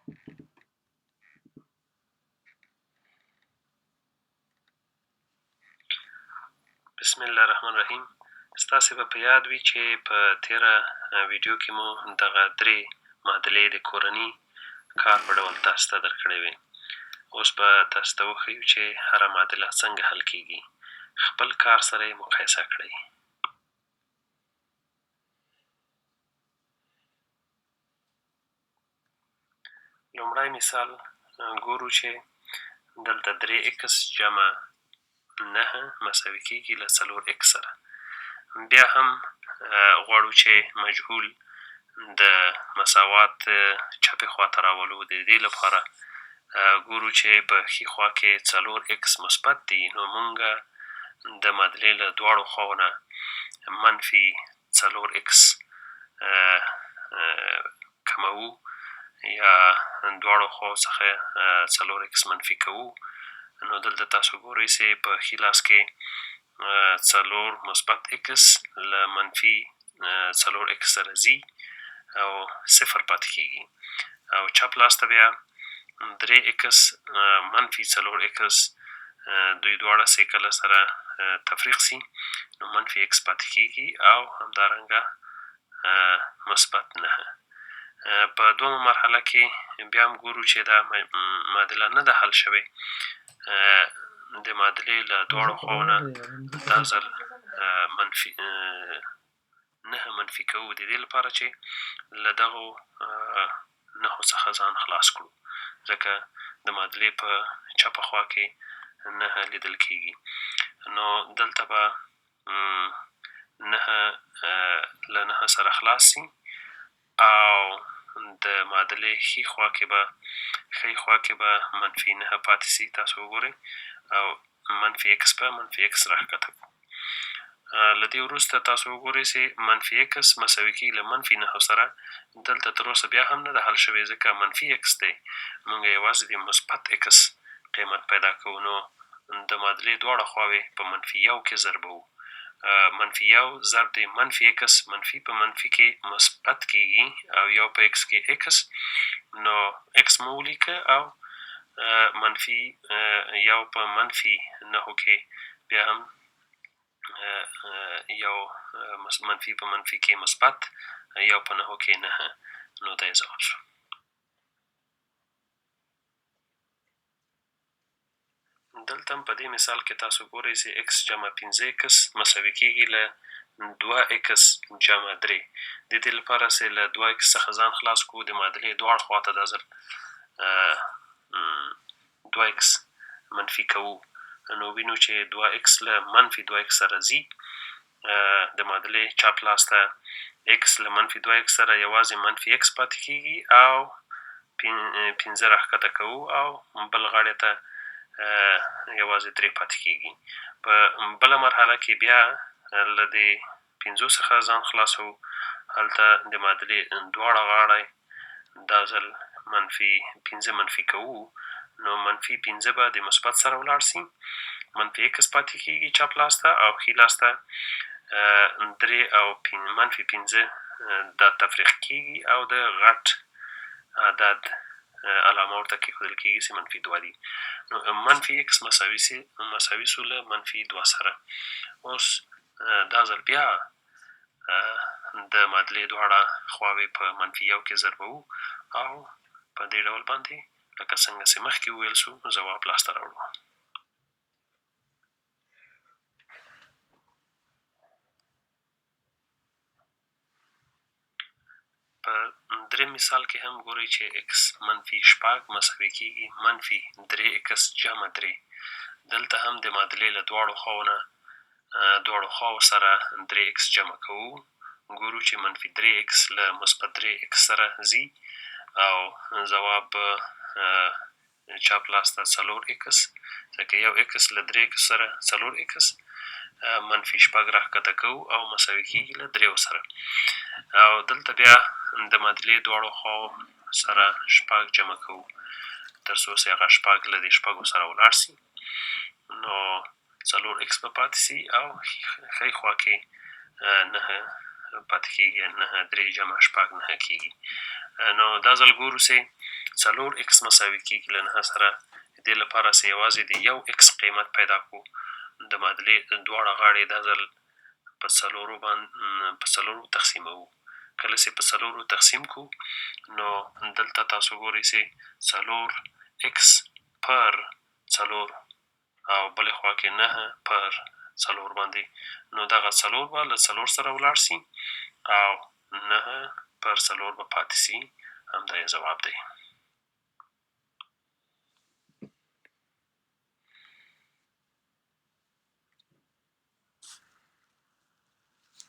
بسم الله الرحمن الرحیم. ستاسې به په یاد وي چې په تېره ویډیو کې مو دغه درې معادلې د کورني کار په ډول تاسو ته درکړې وې. اوس به تاسو ته وښیو چې هره معادله څنګه حل کېږي. خپل کار سره یې مقایسه کړئ. لومړی مثال ګورو چې دلته درې ایکس جمع نهه مساوي کېږي له څلور ایکس سره. بیا هم غواړو چې مجهول د مساوات چپې خوا ته راولو. د دې لپاره ګورو چې په ښي خوا کې څلور ایکس مثبت دي، نو مونږ د معادلې له دواړو خواو نه منفي څلور ایکس کموو یا دواړو خواو څخه څلور ایکس منفي کوو. نو دلته تاسو ګورئ چې په ښي لاس کې څلور مثبت ایکس له منفي څلور ایکس سره ځي او صفر پاتې کېږي، او چپ لاس ته بیا درې ایکس منفي څلور ایکس دوی دواړه چې کله سره تفریق سي نو منفي ایکس پاتې کېږي او همدارنګه مثبت نهه. په دومه مرحله کې بیا هم ګورو چې دا معادله نه ده حل شوې. د معادلې له دواړو خواو نه دا ځل منفي نهه منفي کوو، د دې لپاره چې له دغو نهو څخه ځان خلاص کړو، ځکه د معادلې په چپه خوا کې نهه لیدل کېږي. نو دلته به نهه له نهه سره خلاص سي او د معادلې ښي خوا کې به ښۍ خوا کې به منفي نهه پاتې سي. تاسو وګورئ، او منفي ایکس به منفي ایکس راښکته کړو. له دې وروسته تاسو وګورئ چې منفي ایکس مساوي کېږي له منفي نهو سره. دلته تر اوسه بیا هم نه ده حل شوې، ځکه منفي ایکس دی، مونږ یوازې د مثبت ایکس قیمت پیدا کوو. نو د معادلې دواړه خواوې په منفي یو کې ضربوو. منفي یو ضرب د منفي ایکس، منفي په منفي کې مثبت کېږي او یو په ایکس کې ایکس، نو ایکس مو ولیکه او منفي یو په منفي نهو کې بیا هم یو منفي په منفي کې مثبت، یو په نهو کې نهه، نو دا یې ځواب شو. دلته هم په دې مثال کې تاسو ګورئ چې ایکس جمع پنځه ایکس مساوي کېږي له دوه ایکس جمع درې. د دې لپاره چې له دوه ایکس څخه ځان خلاص کړو، د معادلې دواړو خوا ته دا ځل دوه ایکس منفي کوو. نو وینو چې دوه ایکس له منفي دوه ایکس سره ځي. د معادلې چپ لاس ته ایکس له منفي دوه ایکس سره یوازې منفي ایکس پاتې کېږي او پنځه راښکته کوو او بل غاړې ته یوازې درې پاتې کېږي. په بله مرحله کې بیا له دې پنځو څخه ځان خلاصوو. هلته د معادلې دواړه غاړې دا ځل منفي پنځه منفي کوو، نو منفي پنځه به د مثبت سره ولاړ سي، منفي ایکس پاتې کېږي چپ لاس ته او ښي لاس ته درې او منفي پنځه دا تفریق کېږي او د غټ عدد علامه ورته کېښودل کېږي چې منفي دوه دي. نو منفي ایکس مساوي سي مساوي سو له منفي دوه سره. اوس دا ځل بیا د معادلې دواړه خواوې په منفي یو کې ضربوو او په دې ډول باندې لکه څنګه چې مخکې وویل سو ځواب لاسته راوړو. په دریم مثال کې هم ګورئ چې ایکس منفي شپږ مساوي کېږي منفي درې ایکس جمع درې. دلته هم د معادلې له دواړو خواو نه دواړو خواو سره درې ایکس جمع کوو، ګورو چې منفي درې ایکس له مثبت درې ایکس سره ځي او ځواب چپ لاس ته څلور ایکس، ځکه یو ایکس له درې ایکس سره څلور ایکس منفي شپږ راښکته کوو او مساوي کېږي له دریو سره. او دلته بیا د معادلې دواړو خواو سره شپږ جمع کوو تر څو چې هغه شپږ له دې شپږو سره ولاړ سي، نو څلور ایکس به پاتې سي او ښۍ خوا کې نهه پاتې کېږي، نهه درې جمع شپږ نهه کېږي. نو دا ځل ګورو چې څلور ایکس مساوي کېږي له نهه سره. د دې لپاره چې یوازې د یو ایکس قیمت پیدا کړو، د معادلې دواړه غاړې دا ځل په څلورو په څلورو تقسیموو. کله چې په څلورو تقسیم کړو، نو دلته تاسو ګورئ چې څلور ایکس پر څلور او بلې خوا کې نهه پر څلور باندې، نو دغه څلور به له څلور سره ولاړ سي او نهه پر څلور به پاتې سي. همدا یې ځواب دی.